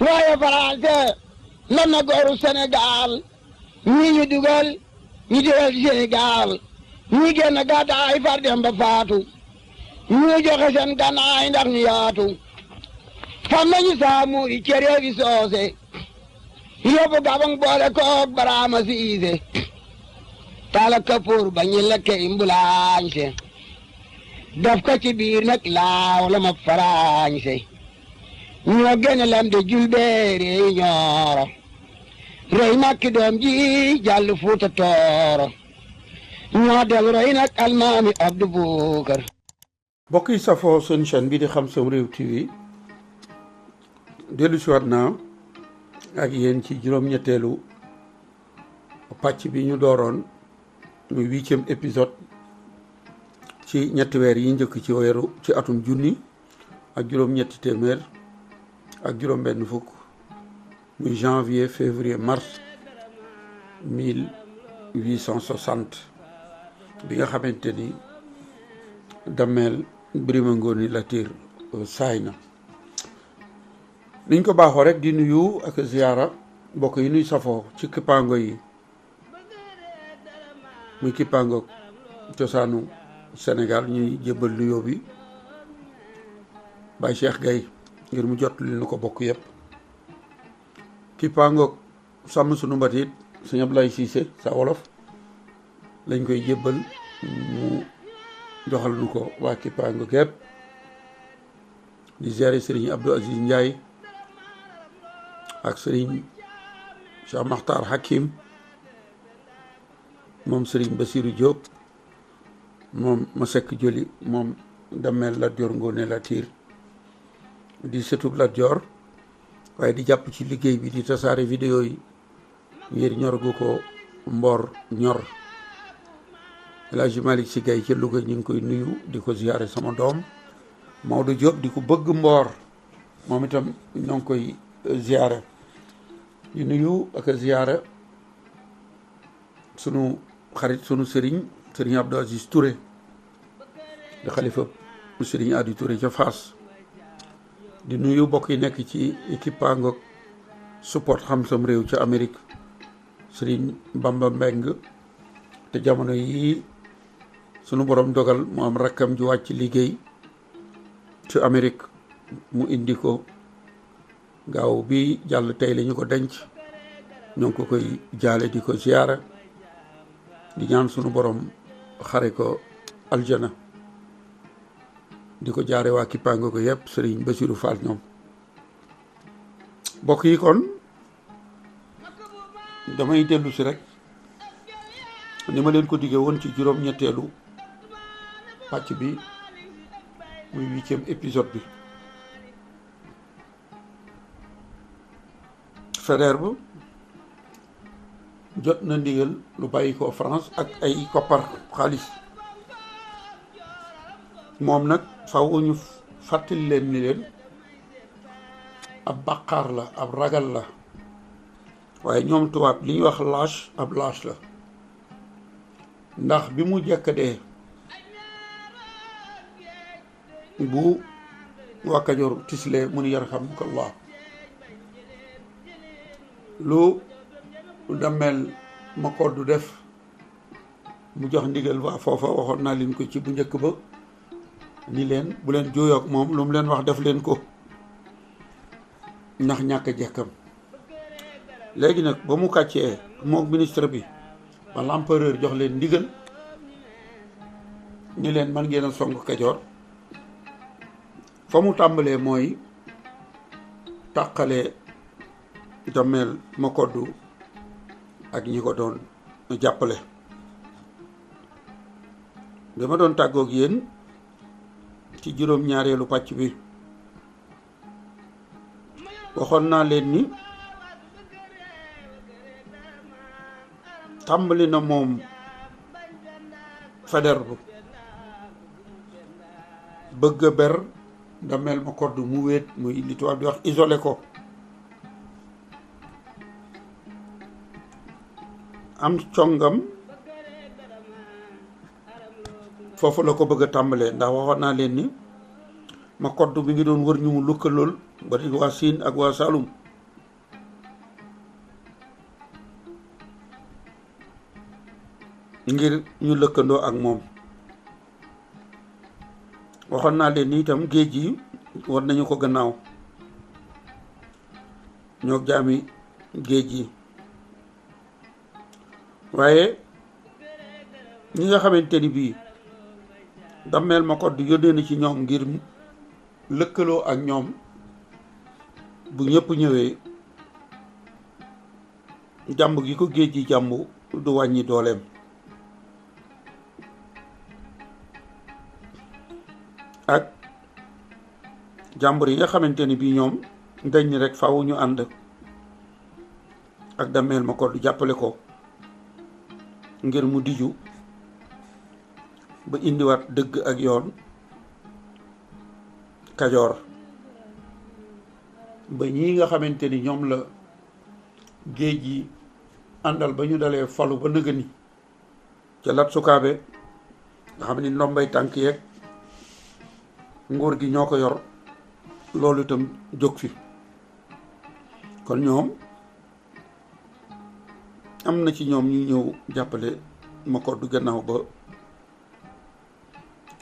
waaye Faranse lan na gooru Sénégal ñii ñu dugal Sénégal ñii génn gàddaay far dem ba faatu ñu joxe seen gànnaay ndax ñu yaatu fam nañu saamu i cere fi soose yóbbu Gabang boole koog Baraama Siise tala kapoor ba ñu lekke imbulaañse daf ko ci biir nag laaw la ma faraañse ñoo gene lam de julbeere ñooro rey makki doom ji jàll Fuuta Tooro ñoo del roy nag almaami Abdou Boucar. mbokk yi safoo seen chaîne bi di Xam Sam Réew TV dellu si waat naa ak yéen ci juróom-ñetteelu pàcc bi ñu dooroon muy 8e épisode ci ñetti weer yi njëkk ci atum junni ak juróom-ñetti téeméer ak juróom-benn fukk muy janvier février mars 1860 bi nga xamante ni Damel Birima Ngóone Latiir saay na niñ ko baaxoo rek di nuyu ak ziyaara mbokk yi nuy safoo ci kippaango yi muy kippaango cosaanu Sénégal ñuy jébbal nuyoo bi Baye Cheikh Gaye ngir mu jot li nu ko bokk yëpp kippaango sàmm sunu mbatit Sëñ Ablaye Cissé sa wolof lañ koy jébbal mu joxal nu ko waa kippaango gépp di ziyaare Serigne Abdou Aziz Ndiaye ak Serigne Cheikh Makhtar Hakim moom Serigne Bassirou Diop moom Masek Joli moom Damel Lat Dior Ngóone Latiir di sëtub Lat Dior waaye di jàpp ci liggéey bi di tasaare vidéo yi ngir ñor gu ko mboor ñor El Hadji Malick Sy Gaye ci Louga ñu ngi koy nuyu di ko ziyaare sama doom Maodo Diop di ko bëgg mboor moom itam ñoo ngi koy ziyaare di nuyu ak ziyaare sunu xarit sunu sëriñ Abdou Aziz Touré di xalifa sëriñ Adi Touré ca Fass di nuyu bokk yi nekk ci équipe Pangok support Xam Sam Réew ca Amérique sëriñ Bamba Mbeng te jamono yi sunu borom dogal mu am rakkam ju wàcc liggéey ci Amérique mu indi ko gaaw bi jàll tey la ñu ko denc ñoo ngi ko koy jaale di ko ziyaara di ñaan sunu borom xare ko aljana di ko jaare waa kippaango ko yëpp Serigne Bassirou Fall ñoom mbokk yi kon damay dellu si rek ni ma leen ko diggee woon ci juróom-ñetteelu pàcc bi muy 8e épisode bi Faidherbe jot na ndigal lu bàyyi ko France ak ay koppar xaalis moom nag faw ñu fàttali leen ni leen ab bàqaar la ab ragal la waaye ñoom tubaab li ñuy wax lâche ab lâche la ndax bi mu jekkadee bu waa Kajoor tislee mu ni yarhamukallah lu Damel ma ko du def mu jox ndigal waa foofa waxoon naa leen ko ci bu njëkk ba ni leen bu leen jooyoog moom lu mu leen wax def leen ko ndax ñàkk jekkam léegi nag ba mu kàccee mook ministre bi ba l'empereur jox leen ndigal ni leen man ngeen a song Kajoor fa mu tàmbalee mooy tàqale Damel ma koddu ak ñi ko doon jàppale dama doon tàggoog yéen ci juróom-ñaareelu pàcc bi waxoon naa leen ni tàmbali na moom Faidherbe bëgg a ber Damel ma koddu mu wéet muy li tubaab di wax isolé ko am congam foofu la ko bëgg a tàmbalee ndax waxoon naa leen ni ma koddu bi ngi doon wër ñu mu lukkalool ba di waa Siin ak waa Saalum ngir ñu lëkkandoo ak moom. waxoon naa leen ni itam géej gi war nañu ko gannaaw ñoo jaami géej gi, waaye ñi nga xamante ni bii Damel Makoddu yónnee na ci ñoom ngir lëkkaloo ak ñoom, bu ñëpp ñëwee jàmb gi ko géej gi jàmb du wàññi dooleem. ak jàmbur yi nga xamante ni bii ñoom dañ ni rek faaw ñu ànd ak Damel Makoddu jàppale ko ngir mu diju ba indiwaat dëgg ak yoon Kajoor, ba ñii nga xamante ni ñoom la géej gi àndal ba ñu dalee falu ba nëgëni ca Lat Sukaabe nga xam ni ndombay tànk yeeg nguur gi ñoo ko yor, loolu itam jóg fi. kon ñoom am na ci ñoom ñu ñëw jàppale Makoddu gannaaw ba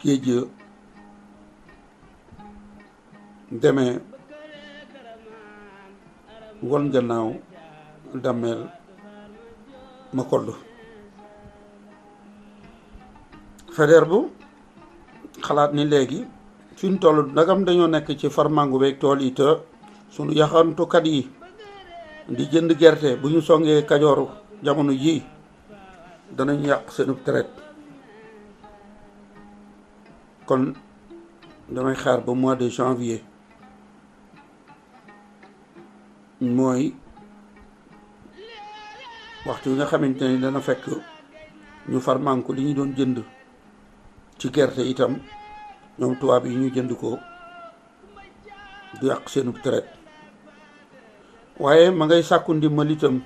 géej demee won gannaaw Damel Makoddu. Faidherbe bu xalaat ni léegi fi ñu toll ndagam dañoo nekk ci farmangu beeg tool yi te sunu yaxantukat yi di jënd gerte bu ñu songee Kajoor jamono jii danañ yàq seenu traite. kon damay xaar ba mois de janvier, mooy waxtu yi nga xamante ni dana fekk ñu farmanku li ñu doon jënd ci gerte itam ñoom tubaab yi ñu jënd ko du yàq seenu traite. waaye ma ngay sàkku ndimbal itam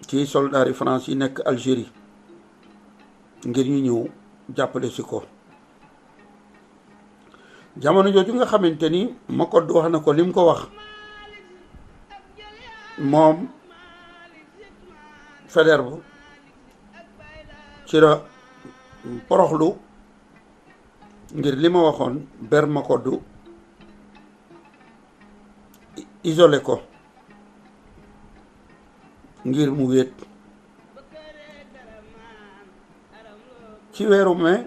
ci soldaari France yi nekk Algérie ngir ñu ñëw jàppale si ko. jamono jooju nga xamante ni Makoddu wax na ko lim ko wax, moom Faidherbe bu ci la poroxlu ngir li ma waxoon ber Makoddu isolé ko ngir mu wéet. ci weeru mai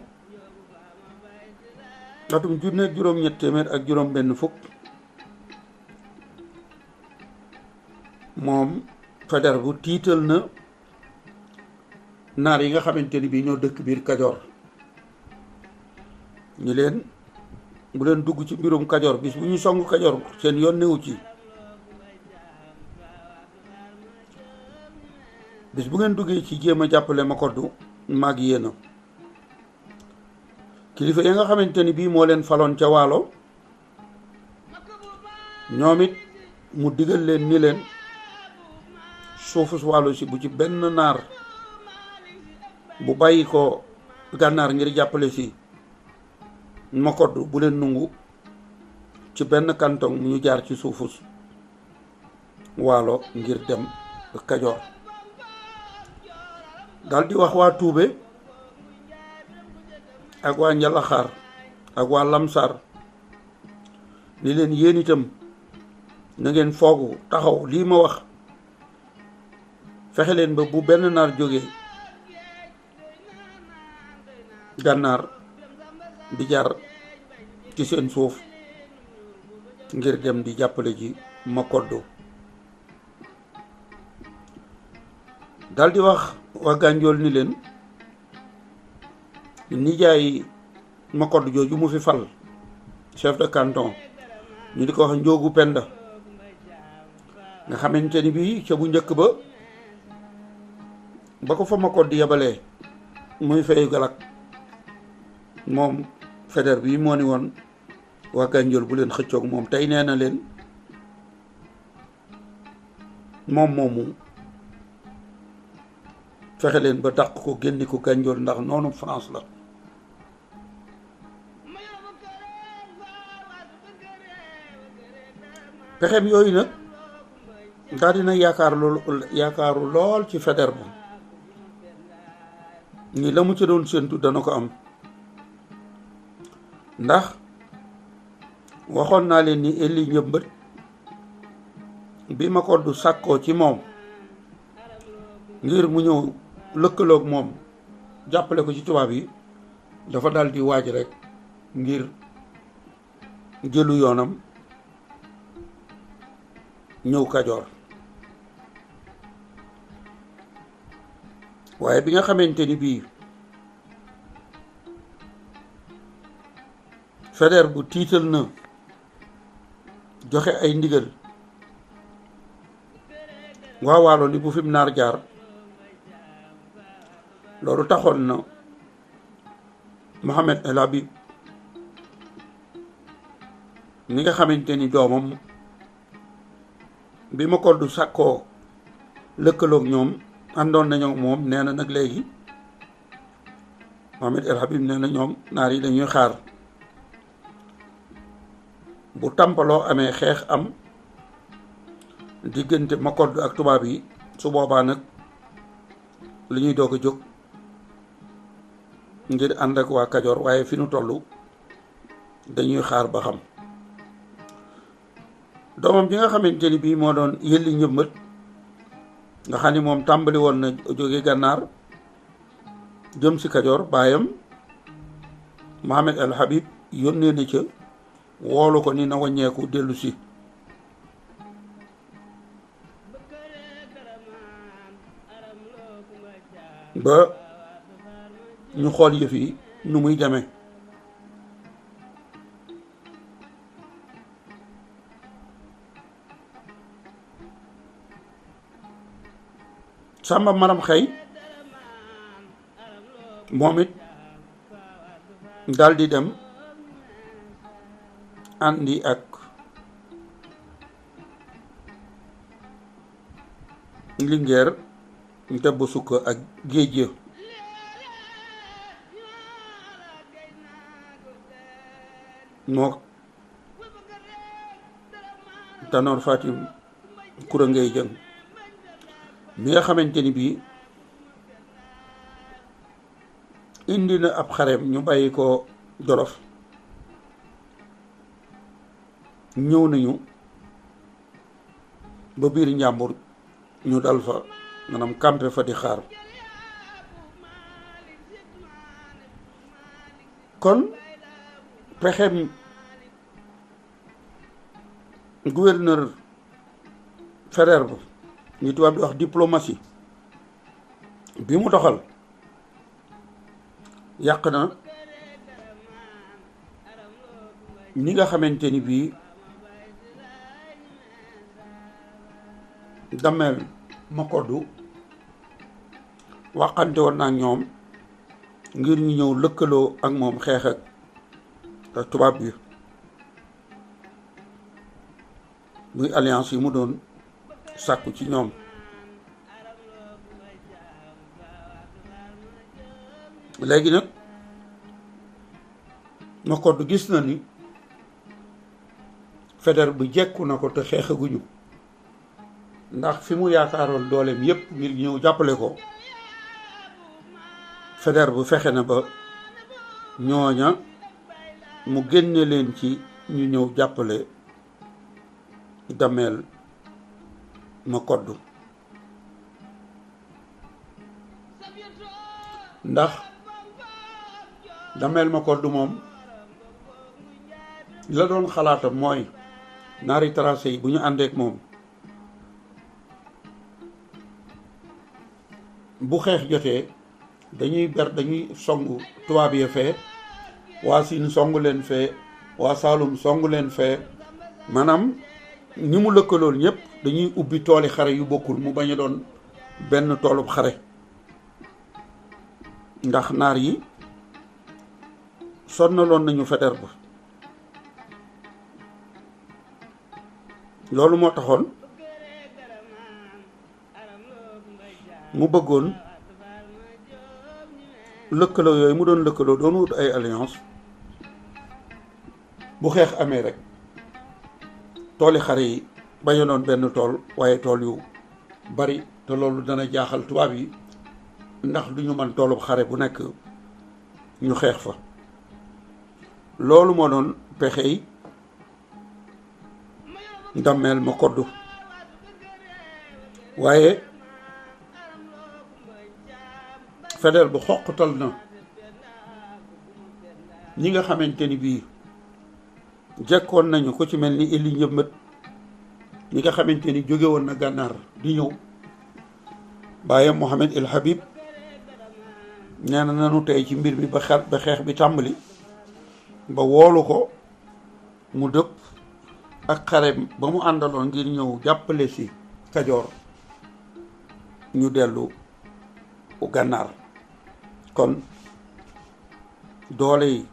atum junne juróom-ñett téeméer ak juróom-benn fukk moom Faidherbe bu tiital na naar yi nga xamante ni bii ñoo dëkk biir Kajoor, ñi leen bu leen dugg ci mbirum Kajoor, bis bu ñu song Kajoor seen yoon newu ci, bis bu ngeen duggee ci jéem a jàppale Makoddu maag yéena. kilifa yi nga xamante ni bii moo leen faloon ca Waalo ñoom it mu digal leen ni leen suufu Waalo si bu ci benn naar bu bàyyi ko gànnaar ngir jàppale si Makoddu bu leen nungu ci benn canton mu ñu jaar ci suufu Waalo ngir dem Kajoor. dal di wax waa Tuube ak waa Njalaxaar ak waa Lamsaar ni leen yéen itam na ngeen foogu taxaw lii ma wax, fexe leen ba bu benn naar jóge gànnaar di jaar ci seen suuf ngir dem di jàppale ji Makoddu. dal di wax waa Gànjool ni leen nijaay Makoddu jooju mu fi fal chef de canton ñu di ko wax Njoogu Penda, nga xamante ni bii ca bu njëkk ba ko fa Makoddu yabalee muy fayu galak, moom Faidherbe bi moo ni woon waa Gànjool bu leen xëccoog moom. tey nee na leen moom moomu fexe leen ba dàq ko génni ko Gànjool ndax noonu France la. pexem yooyu nag daal dina yaakaaru lool ci Faidherbe bu ni la mu ca doon séntu dana ko am ndax waxoon naa leen ni Ely Njëmbët bi Makoddu sàkkoo ci moom ngir mu ñëw lëkkaloog moom jàppale ko ci tubaab yi dafa dal di waaj rek ngir jëlu yoonam ñëw Kajoor waaye bi nga xamante ni bii Faidherbe bu tiital na joxe ay ndigal waa Waalo ni bu fi mu naar jaar loolu taxoon na Mohamed El Habib mi nga xamante ni doomam bi Makoddu sàkkoo lëkkaloog ñoom àndoon nañu moom nee na nag léegi Mohamed El Habib nee na ñoom naar yi dañuy xaar bu tàmpaloo amee xeex am diggante Makoddu ak tubaab yi su boobaa nag li ñuy doog a jóg ngir ànd ak waa Kajoor waaye fi nu toll dañuy xaar ba xam doomam ji nga xamante ni bii moo doon Ely Njëmbët nga xam ni moom tàmbali woon na jóge gànnaar jëm si Kajoor baayam Mohamed El Habib yónnee na ca woolu ko ni na wàññeeku dellu si ba ñu xool yëf yi nu muy demee Samba Maram Xëy moom it daldi dem àndi ak Linguère Debb Sukka ak géej ya moo Tanor Fatim Kura Ngay Jëng mi nga xamante ni bii indi na ab xareem ñu bàyyi ko Jolof ñëw nañu ba biir njàmbur ñu dal fa maanaam campé fa di xaar kon pexem gouverneur Faidherbe ñu tubaab di wax diplomatie bi mu doxal yàq na ni nga xamante ni bii Damel Makoddu waxante woon na ak ñoom ngir ñu ñëw lëkkaloo ak moom xeex ak tubaab bi muy alliance yi mu doon sàkku ci ñoom léegi nag Makoddu gis na ni Faidherbe bu jekku na ko te xeexaguñu ndax fi mu yaakaaroon dooleem yépp ngir ñëw jàppale ko Faidherbe bu fexe na ba ñooña mu génne leen ci ñu ñëw jàppale Damel Makoddu ndax Damel Makoddu moom la doon xalaatam mooy naari tracé yi bu ñu àndeek moom bu xeex jotee dañuy songu tubaab ya fee waa Siin songu leen fee waa Saalum songu leen fee maanaam ñi mu lëkkalool ñëpp dañuy ubbi tooli xare yu bokkul mu bañ a doon benn toolub xare ndax naar yi sonnaloon nañu Faidherbe loolu moo taxoon mu bëggoon lëkkaloo yooyu mu doon lëkkaloo doon wut ay alliance bu xeex amee rek tooli xare yi bañ a doon benn tool waaye tool yu bari te loolu dana jaaxal tubaab yi ndax du ñu mën toolub xare bu nekk ñu xeex fa. loolu moo doon pexey Damel ma koddu waaye Faidherbe bu xoqatal na ñi nga xamante ni bii jekkoon nañu ko ci mel ni Eli Njëmbët ñi nga xamante ni jóge woon na gànnaar di ñëw baayam Mohamed El Habib nee na nanu tey ci mbir mi ba xeex bi tàmbali ba woolu ko mu dëpp ak xare ba mu àndaloon ngir ñëw jàppale si Kajoor ñu dellu gànnaar. kon doole yi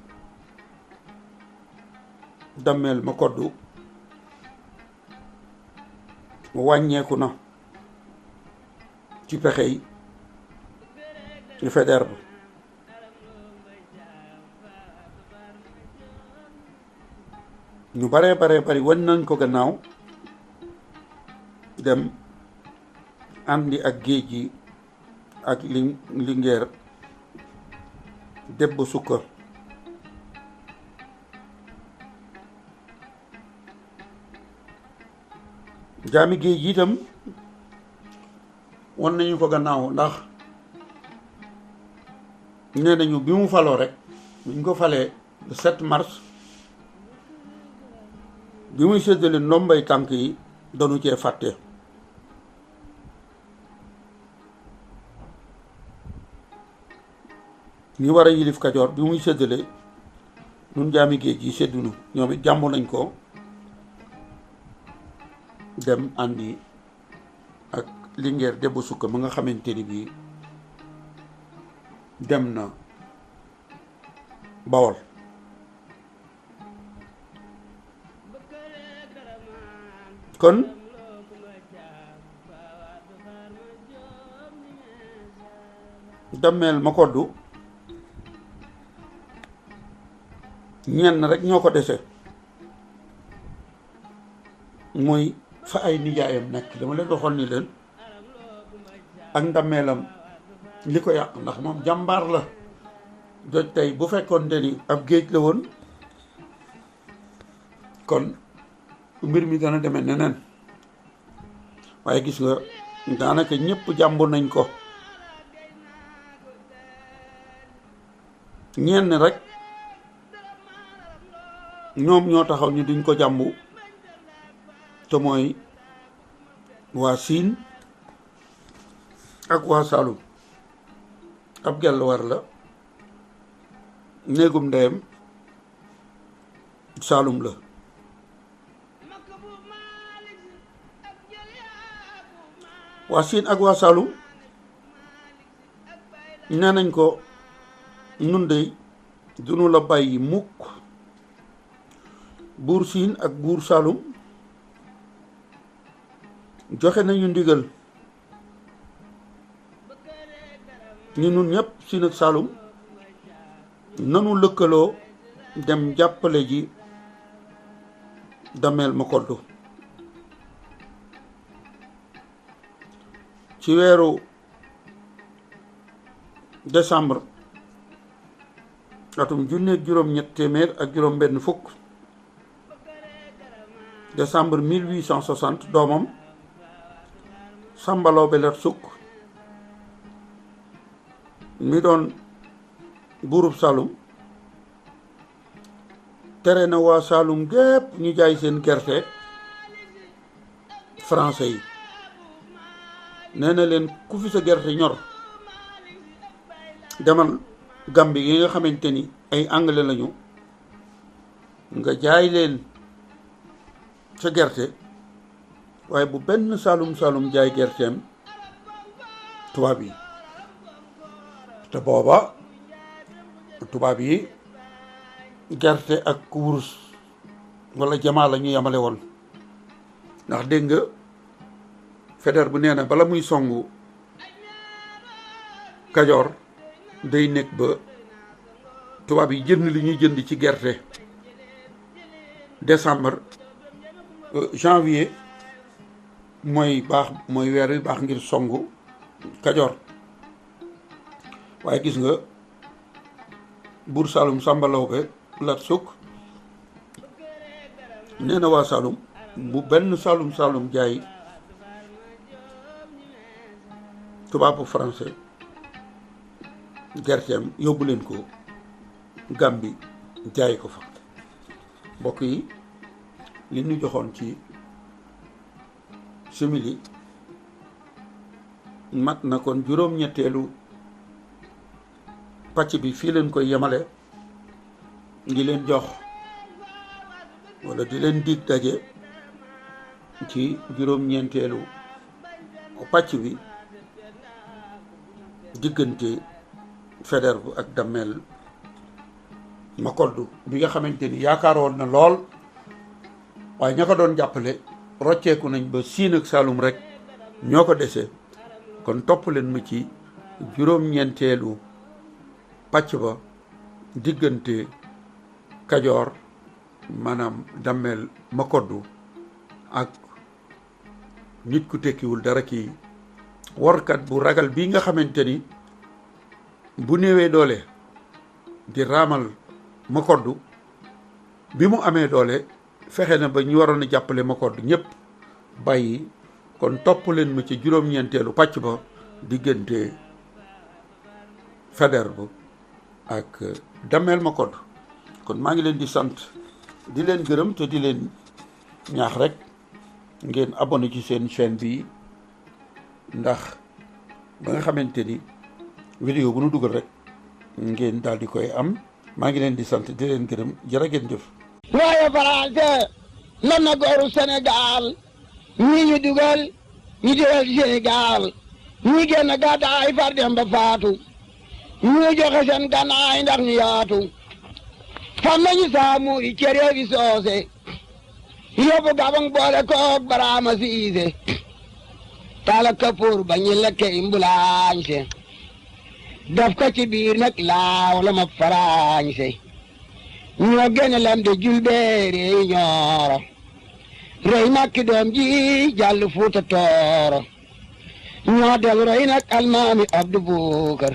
Damel ma koddu wàññeeku na ci pexe yi Faidherbe ñu baree bari wan nañ ko gannaaw dem àndi ak géej gi ak Linguère Debbo Sukka jaami géej gi itam wan nañu ko gannaaw ndax nee nañu bi mu faloo rek buñ ko falee le 7 mars bi muy séddale ndombay tànk yi dañu cee fàtte ñi war a yilif Kajoor bi muy séddale nun jaami géej yi séddunu ñoom it jàmbu nañ ko dem àndi ak Linguère Debbo Sukka ma nga xamante ni bii dem na Bawol. kon Damel ma koddu ñenn rek ñoo ko dese muy fa ay nijaayam nekk dama leen waxoon ni leen ak ndammeelam li ko yàq ndax moom jàmbaar la joj tey bu fekkoon te ni ab géej la woon kon mbir mi dana demee neneen waaye gis nga daanaka ñëpp jàmbu nañ ko ñenn rek ñoom ñoo taxaw ni duñ ko jàmbu te mooy waa Siin ak waa Saalum ab gell war la néegum ndeyam Saalum la waa Siin ak waa Saalum nee nañ ko nun dey duñu la bàyyi mukk buur Siin ak buur Saalum joxe nañu ndigal ni nun ñëpp Siin ak Saalum nanu lëkkaloo dem jàppale ji Damel ma koddu ci weeru décembre atum junneeg juróom-ñett téeméer ak juróom-benn fukk décembre 1860 doomam Samba Laobé Lat Sukk mi doon buurub Saalum tere na waa Saalum gépp ñu jaay seen gerte français yi nee na leen ku fi sa gerte ñor demal Gambie yi nga xamante ni ay anglais lañu nga jaay leen sa gerte waaye bu benn Saalum jaay gerteem tubaab yi te booba tubaab yi gerte ak wurus wala jamaa la ñu yamale woon ndax dégg nga Faidherbe bu nee na bala muy songu Kajoor day nekk ba tubaab yi jënd li ñuy jënd ci gerte décembre janvier mooy baax mooy weer wi baax ngir songu Kajoor waaye gis nga buur Saalum Samba Lawbe Lat Suk nee na waa Saalum bu benn Saalum jaay tubaabu français gerteem yóbbu leen ko Gàmbi jaay ko fa. mbokk yi li ñu joxoon ci simili mat na kon juróom-ñetteelu pàcc bi fii leen koy yemale di leen jox wala di leen dig daje ci juróom-ñeenteelu pàcc bi diggante Faidherbe ak Damel Makoddu bi nga xamante ni yaakaaroon na lool waaye ña ko doon jàppale rocceeku nañ ba Siin ak Saalum rek ñoo ko dese. kon topp leen ma ci juróom-ñeenteelu pàcc ba diggante Kajoor maanaam Damel Makoddu ak nit ku tekkiwul dara kii workat bu ragal bii nga xamante ni bu néewee doole di raamal Makoddu bi mu amee doole fexe na ba ñu waroon a jàppale Makoddu ñëpp bàyyi. kon topp leen ma ci juróom-ñeenteelu pàcc ba diggante Faidherbe ak Damel Makoddu. kon maa ngi leen di sant di leen gërëm te di leen ñaax rek ngeen abonné ci seen chaîne bi ndax ba nga xamante ni vidéo bu nu dugal rek ngeen daal di koy am. maa ngi leen di sant di leen gërëm jërë ngeen jëf. waaye français lan na gooru Sénégal ñii ñu dugal ñu dugal Sénégal ñi génn gàddaay far dem ba faatu ñu joxe seen gànnaay ndax ñu yaatu fam nañu saamu yi cere bi soose yóbbu Gabang boole koog Baraama Siise tala kapoor ba ñu lekke imbulaañse daf ko ci biir nag laaw la ma faraañse ñoo génne lam de julbeere ñooro rey makki doom ji jàll Fuuta Tooro ñoo del rey nag almaami Abdu Bukar